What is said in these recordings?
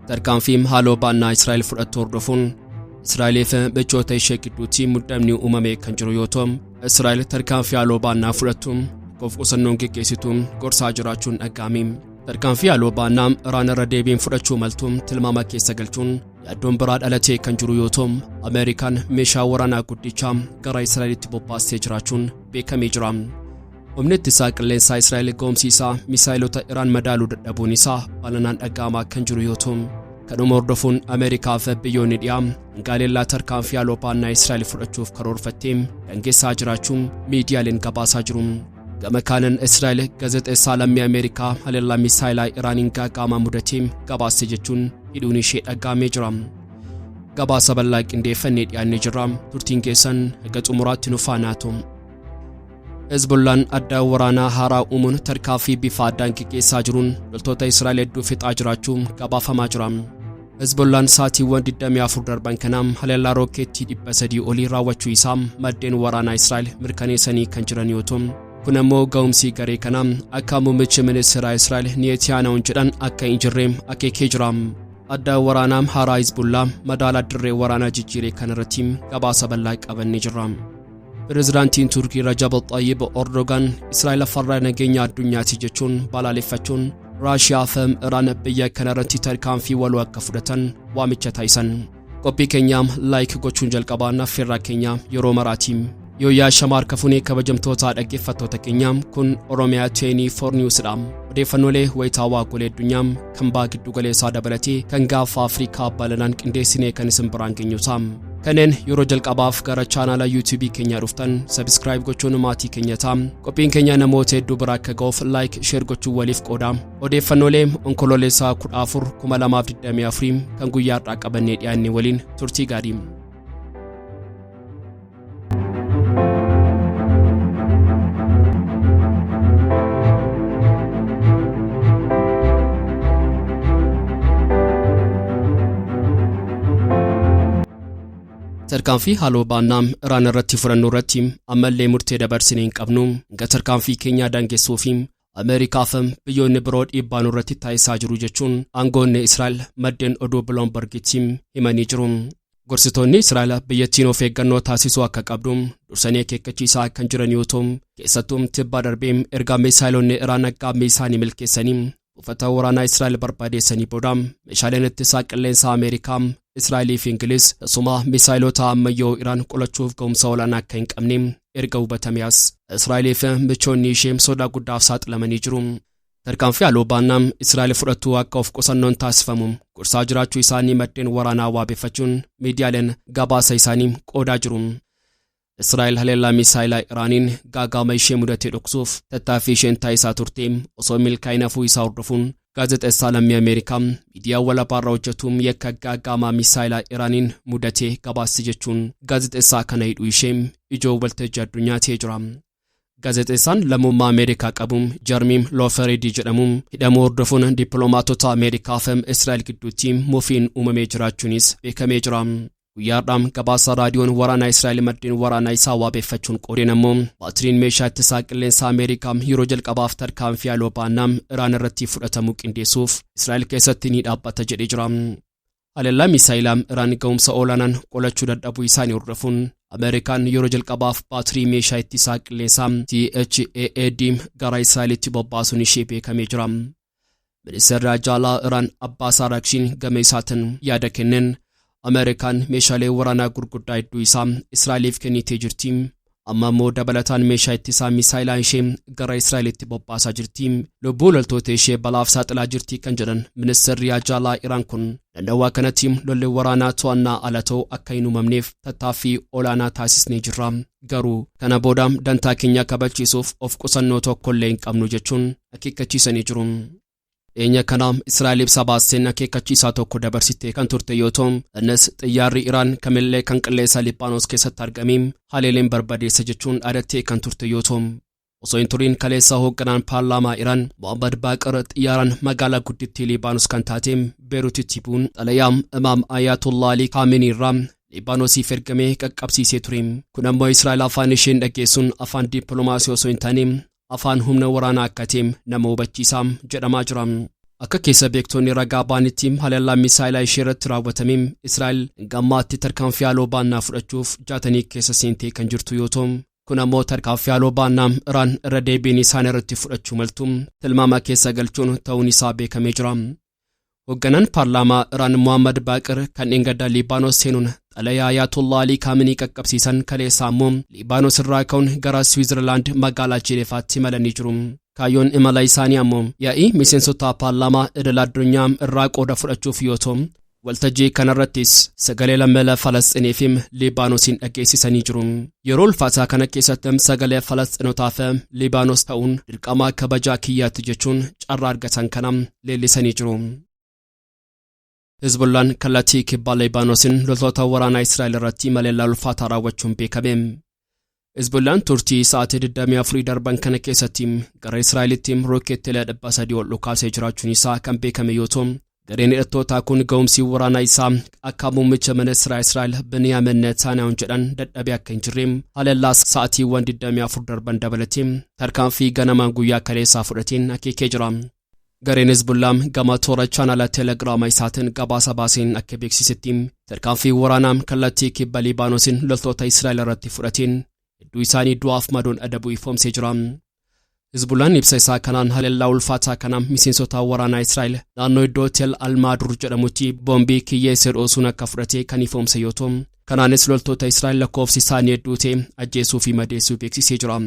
Tarkaanfii haaloo baannaa Israa'el fudhattu hordofuun Israa'eliif michoota ishee gidduutti muddamni uumame kan jiru yoo ta'u, Israa'el tarkaanfii haaloo baannaa fudhattu of qusannoon geggeessitu gorsaa jiraachuun dhaga'ame. Tarkaanfii haaloo baannaa Iraan irra deebiin fudhachuu maltu tilmaama keessa galchuun yaaddoon biraa dhalatee kan jiru yoo ta'u, Ameerikaan meeshaa waraanaa guddichaa gara Israa'elitti bobbaastee jiraachuun beekamee jira. Humni ittisaa qilleensaa Israa'el ga'umsi isaa misaayilota Iraan madaaluu dadhabuun isaa bal'inaan dhaga'amaa kan jiru yoo ta'u, kanuma hordofuun Ameerikaa fi biyyoonni dhiyaa hangaleellaa tarkaanfii haaloo baannaa Israa'el fudhachuuf karoorfattee dangeessaa jiraachuun miidiyaaleen gabaasaa jiru. Gama kaaniin Israa'el gaazexeessaa lammii Ameerikaa haleellaa misaayilaa Iraaniin gaaga'amaa mudatee gabaaste jechuun hidhuun ishee dhaga'amee jira. Gabaasa bal'aa qindeeffannee dhiyaannee jirra. Turtiin keessan hanga xumuraatti nu faana ta'u. Hezbollaan adda waraanaa haaraa uumuun tarkaanfii bifa addaan geggeessaa jiruun loltoota Israa'el hedduu fixaa jiraachuu gabaafamaa jira. Hezbollaan sa'aatiiwwan 24 darban kana haleellaa rookeettii 300 olii raawwachuu isaa maddeen waraanaa Israa'el mirkaneessanii kan jiran yoo ta'u, kun ammoo ga'umsi garee kanaa akka muummichi ministeeraa Israa'el Netanyahuun jedhan akka hin jirre akeekee jira. Adda waraanaa haaraa Hezbollaa madaalaa dirree waraanaa jijjiiree kanarratti gabaasa bal'aa qabannee jirra. Pireezidaantiin Turkii Rajab Xayyib Erdogan Israa'el farra nageenya addunyaati jechuun balaaleffachuun Raashiyaa fi Iraan biyya kanarratti tarkaanfii waloo akka fudhatan waamicha taasisan. Qophii keenya like gochuun jalqabaa affeerraa keenya yeroo maraatiin. Yooyyaa shamaar kafunee kabajamtoota dhaggeeffattoota keenya, kun Oromiyaa 24 Newsdha. Odeeffannoolee wayitaawaa golee addunyaa kan baha giddu galeessaa dabalatee kan gaafa Afrikaa bal'inaan qindeessinee kan isin biraan geenyu ta'a. Kanneen yeroo jalqabaaf gara chaanaala YouTube keenyaa dhuftan subscribe gochuun maatii keenya ta'a. Qophiin keenya namoota hedduu bira akka ga'uuf like, share gochuun waliif qooda. Odeeffannoolee Onkololeessaa 14 2024 kan guyyaa har'aa qabannee dhiyaanne waliin turtii gaarii. Tarkaanfii haaloo baannaa Iraan irratti fudhannu irratti ammallee murtee dabarsine hin qabnu. Hanga tarkaanfii keenyaa daangessuu fi Ameerikaa fi biyyoonni biroo dhiibbaa nurratti taasisaa jiru jechuun aangoonni Israa'el maddeen oduu Bloombergitti himanii jiru. Gorsitoonni Israa'el biyyattiin of eeggannoo taasisuu akka qabdu dursanii akeekkachiisaa kan jiran yoo ta'u, keessattuu tibbaa darbee ergaa misaayilonni Iraan aggaammii isaanii milkeessanii buufata waraanaa Israa'el barbaadeessanii booda meeshaaleen ittisaa qilleensaa Ameerikaa, Israa'elii fi Ingiliz tasuma misaayilota ammayyoo Iraan qolachuuf ga'umsa olaanaa akka hin qabne erga hubatame as Israa'elii fi michoonni ishee sodaa guddaaf saaxilamanii jiru. Tarkaanfii haaloo baannaa Israa'el fudhattuu akka of qusannoon taasifamu gorsaa jiraachuu isaanii maddeen waraanaa waabeffachuun miidiyaaleen gabaasa isaanii qoodaa jiru. Israa'el haleellaa misaayilaa Iraaniin gaaga'ama ishee mudatee dhoksuuf tattaaffii isheen taasisaa turte osoo milkaa'ina hafuu isaa hordofuun gaazexeessaa lammii Ameerikaa miidiyaa walabaarra hojjetu yakka gaaga'amaa misaayilaa Iraaniin mudatee gabaasti jechuun gaazexeessaa kana hidhuu ishee ijoo waltajjii addunyaa ta'ee jira. Gaazexeessaan lammummaa Ameerikaa qabu Jarmiin Looferidii jedhamu hidhamuu hordofuun dippiloomaatota Ameerikaa fi Israa'el gidduutti mufiin uumamee jiraachuunis beekamee jira. Guyyaadhaan gabaasa raadiyoon waraanaa Israa'el maddeen waraanaa isaa waabeeffachuun qoodeen ammoo baatiriin meeshaa ittisaa qilleensaa Ameerikaa yeroo jalqabaaf tarkaanfii haaloo baannaa Iraan irratti fudhatamu qindeessuuf Israa'el keessatti ni dhaabbata jedhee jira. Haleellaa misaayilaa Iraan ga'umsa olaanaan qolachuu dadhabuu isaanii hordofuun Ameerikaan yeroo jalqabaaf baatirii meeshaa ittisaa qilleensaa THAAD gara Israa'elitti bobbaasuun ishee beekamee jira. Ministeerri Ajaalaa Iraan Abbaas Araaqchiin gama isaatiin yaada kenneen Ameerikaan meeshaalee waraanaa gurguddaa hedduu isaa Israa'eliif kennitee jirti. Amma immoo dabalataan meeshaa ittisaa misaayilaa ishee gara Israa'elitti bobbaasaa jirti. Lubbuu loltoota ishee balaaf saaxilaa jirti kan jedhan ministeerri Ajaalaa Iraan kun dandawaa kanatti lolli waraanaa to'annaa ala ta'u akka hin uumamneef tattaaffii olaanaa taasisnee jirra. Garuu kana booda dantaa keenya kabachiisuuf of qusannoo tokkollee hin qabnu jechuun akeekkachiisanii jiru. Dhiyeenya kana Israa'el ibsa baasteen akeekkachiisaa tokko dabarsitee kan turte yoo ta'u, innis xiyyaarri Iraan kamillee kan qilleensa Libaanoos keessatti argame haleeleen barbadeessa jechuun dhaadattee kan turte yoo ta'u, osoo hin turiin kaleessa hoogganaan paarlaamaa Iraan Mohammad Baaqir xiyyaaraan magaalaa guddittii Libaanoos kan taate Beerutitti bu'uun xalayaa Imaam Ayatollah Ali Khamenei irraa Libaanoosiif ergamee qaqqabsiisee ture. Kun ammoo Israa'el afaan isheen dhageessuun afaan dippiloomaasii osoo hin taane afaan humna waraanaa akka ta'e nama hubachiisaa jedhamaa jira. Akka keessa beektonni ragaa ba'anitti haleellaa misaayilaa ishee irratti raawwatameen Israa'el gammaatti tarkaanfii haaloo baannaa fudhachuuf jaatanii keessa seentee kan jirtu yoo ta'u, kun ammoo tarkaanfii haaloo baannaa Iraan irra deebiin isaan irratti fudhachuu maltu tilmaama keessa galchuun ta'uun isaa beekamee jira. Hoogganaan paarlaamaa Iraan Muhammad Baaqir kan dheengadda Liibaanos seenuun xalayaa Ayaatollah Alii Kaaminii qaqqabsiisan kaleessa ammoo Liibaanos irraa ka'uun gara Swiizerlaand magaalaa Jeneevaatti imalanii jiru. Kaayyoon imala isaanii ammoo yaa'ii miseensota paarlaamaa idil addunyaa irraa qooda fudhachuuf yoo ta'u, waltajjii kanarrattis sagalee lammiilee Falasxiinii fi Libaanoosiin dhageessisanii jiru. Yeroo ulfaataa kana keessatti sagalee Falasxiinotaa fi Libaanos ta'uun dirqama kabajaa kiyyaatti jechuun carraa argatan kana leellisanii jiru. Hizbullaan kallattii kibbaa Libaanoosiin loltoota waraanaa Israa'el irratti haleellaa ulfaataa raawwachuun beekame. Hizbullaan turtii sa'aatii 24 darban kana keessatti gara Israa'elitti rookeettilee 300 ol dhukaasee jiraachuun isaa kan beekame yoo ta'u, gareen hidhattootaa kun ga'umsi waraanaa isaa akka muummicha ministeera Israa'el Beniyaamin Netanyahuun jedhan dadhabee akka hin jirre haleellaa sa'aatiiwwan 24 darban dabalatee tarkaanfii ganamaan guyyaa kaleessaa fudhateen akeekee jira. Gareen Hizbullaa gama toora chaanala Teelegiraama isaatiin gabaasa baaseen akka beeksisetti, tarkaanfii waraanaa kallattii kibba Libaanoosiin loltoota Israa'el irratti fudhateen hedduu isaanii du'aaf madoon adabuu ifoomsee jira. Hizbullaan ibsa isaa kanaan haleellaa ulfaataa kana miseensota waraanaa Israa'el naannoo iddoo Tel Almaadur jedhamutti boombii kiyyeessee dhoosuun akka fudhate kan ifoomse yoo ta'u, kanaanis loltoota Israa'el lakkoofsi isaanii hedduu ta'e ajjeesuu fi madeessuu beeksisee jira.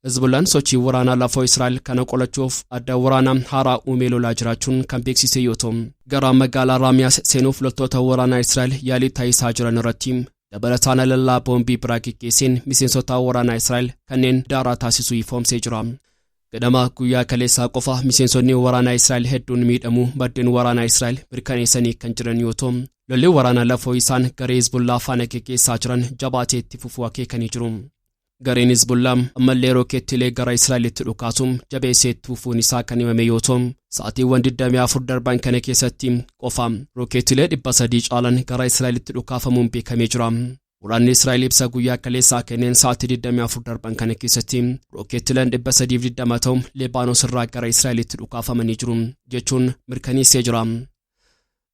Hizbullaan sochii waraanaa lafoo Israa'el kana qolachuuf adda waraanaa haaraa uumee lolaa jiraachuun kan beeksise yoo ta'u, gara magaalaa Raamiyaas seenuuf loltoota waraanaa Israa'el yaalii taasisaa jiran irratti dabalataan haleellaa boombii biraa geggeesseen miseensota waraanaa Israa'el kanneen daaraa taasisuu ifoomsee jira. Ganama guyyaa kaleessaa qofa miseensonni waraanaa Israa'el hedduun miidhamuu maddeen waraanaa Israa'el mirkaneessanii kan jiran yoo ta'u, lolli waraanaa lafoo isaan garee Hizbullaa faana geggeessaa jiran jabaatee itti fufuu akeekanii jiru. Gareen Hizbullaa ammallee rookeettiilee gara Israa'elitti dhukaasuun jabeessee itti fufuun isaa kan himame yoo ta'u, sa'aatiiwwan 24 darban kana keessatti qofa rookeettiilee 300 caalan gara Israa'elitti dhukaafamuun beekamee jira. Waraanni Israa'el ibsa guyyaa kaleessaa kenneen sa'aatii 24 darban kana keessatti rookeettiileen 320 ta'u Liibaanos irraa gara Israa'elitti dhukaafamanii jiru jechuun mirkaneessee jira.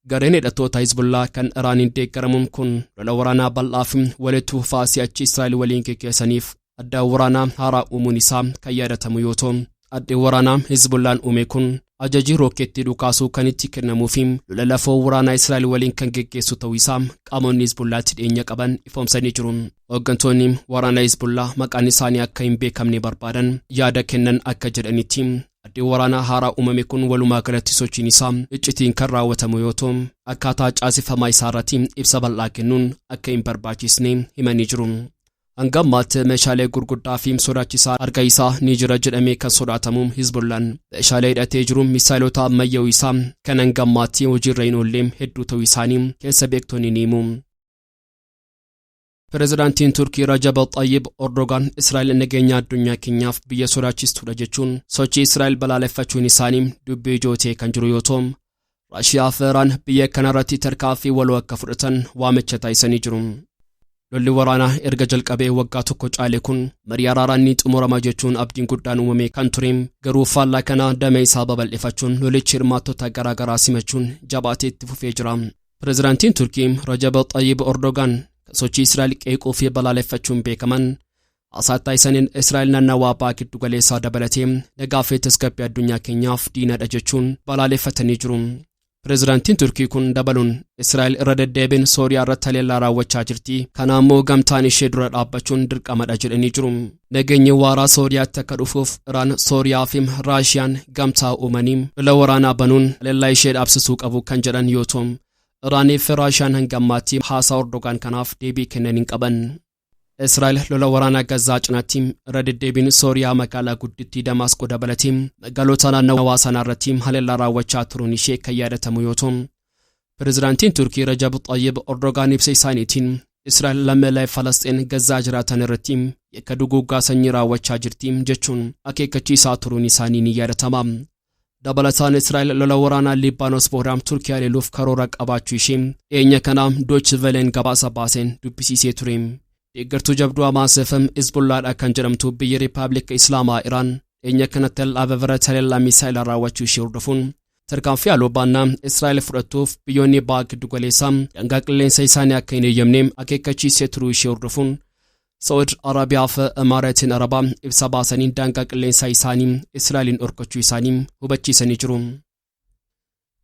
Gareen hidhattoota Hizbullaa kan Iraaniin deeggaramuun kun lola waraanaa bal'aa fi walitti fufaa si'achi Israa'el waliin geggeessaniif adda waraanaa haaraa uumuun isaa kan yaadatamu yoo ta'u, addi waraanaa Hizbullaan uume kun ajajii rookeettii dhukaasuu kan itti kennamuu fi lola lafoo waraanaa Israa'el waliin kan geggeessu ta'uu isaa qaamonni Hizbullaatti dhiyeenya qaban ifoomsanii jiru. Hooggantoonni waraana Hizbullaa maqaan isaanii akka hin beekamne barbaadan yaada kennan akka jedhanitti, addi waraanaa haaraa uumame kun walumaa galatti sochiin isaa iccitiin kan raawwatamu yoo ta'u, akkaataa caasifamaa isaa irratti ibsa bal'aa kennuun akka hin barbaachisne himanii jiru. Hanga ammaatti meeshaalee gurguddaa fi sodaachisaa harka isaa ni jira jedhamee kan sodaatamu Hizbullaan meeshaalee hidhatee jiru misaayilota ammayyaa'uu isaa kan hanga ammaatti hojiirra hin oolle hedduu ta'uu isaanii keessa beektonni ni himu. Pireezidaantiin Turkii Rajab Xayyib Erdogaan Israa'el nageenya addunyaa keenyaaf biyya sodaachistuudha jechuun sochii Israa'el balaaleffachuun isaanii dubbii ijoo ta'e kan jiru yoo ta'u, Raashiyaa fi Iraan biyya kanarratti tarkaanfii waloo akka fudhatan waamicha taasisanii jiru. Lolli waraanaa erga jalqabee waggaa tokko caale kun marii araaraan ni xumurama jechuun abdiin guddaan uumame kan ture, garuu faallaa kanaa damee isaa babal'ifachuun lolichi hirmaattota garaagaraa simachuun jabaatee itti fufee jira. Pireezidaantiin Turkii Rajab Xayyib Erdogaan kan sochii Israa'el qeequu fi balaaleffachuun beekaman haasaa taasisaniin Israa'el naannawaa baha giddu galeessaa dabalatee nagaa fi tasgabbii addunyaa keenyaaf diinadha jechuun balaaleffatanii jiru. Pireezidaantiin Turkii kun dabaluun Israa'el irra deddeebiin Sooriyaa irratti haleellaa raawwachaa jirti. Kana ammoo gamtaan ishee dura dhaabbachuun dirqamadha jedhanii jiru. Nageenyi waaraa Sooriyaatti akka dhufuuf Iraan, Sooriyaa fi Raashiyaan gamtaa uumanii lola waraanaa banuun haleellaa ishee dhaabsisuu qabu kan jedhan yoo ta'u, Iraanii fi Raashiyaan hanga ammaatti haasaa Erdogaan kanaaf deebii kennan hin qaban. Israa'el lola waraanaa Gazaa cinaatti irra deddeebiin Sooriyaa magaalaa guddittii Damaasqoo dabalatee magaalota naannawaa sanaa irratti haleellaa raawwachaa turuun ishee kan yaadatamu yoo ta'u, Pireezidaantiin Turkii Rajab Xayyib Erdogaan ibsa isaaniitiin Israa'el lammiilee Falasxiin Gazaa jiraatan irratti yakka duguuggaa sanyii raawwachaa jirti jechuun akeekkachiisaa turuun isaanii ni yaadatama. Dabalataan Israa'el lola waraanaa Liibaanos booda Turkiyaa haleeluuf karoora qabaachuu ishee dhiyeenya kana Deutsche Wellen gabaasa baaseen dubbisiisee ture. Deeggartuu jabduu Hamaas fi Hizbullaadha kan jedhamtu biyyi Riippaabilika Islaamaa Iraan dhiyeenya kana Tel Aviv irratti haleellaa misaa'ilaa raawwachuu ishee hordofuun Tarkaanfii haaloo baannaa Israa'el fudhattuuf biyyoonni Baha Giddugaleessaa daangaa qilleensa isaanii akka hin eeyyamne akeekkachiisee turuu ishee hordofuun, Saa'ud Arabiyaa fi Imaaraatiin Arabaa ibsa baasanii daangaa qilleensaa isaanii Israa'eliin dhorkachuu isaanii hubachiisanii jiru.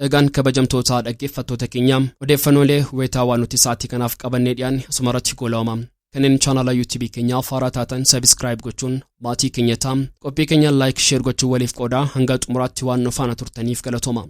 Egaan kabajamtoota dhaggeeffattoota keenya, odeeffannoolee wayitaawaa nuti sa'aatii kanaaf qabannee dhiyaanne asumarratti goolabama. Kanneen chaanala YouTube keenyaaf haaraa taatan subscribe gochuun maatii keenya ta'a. Qophii keenya like, share gochuun waliif qoodaa. Hanga xumuraatti waan nu faana turtaniif galatooma.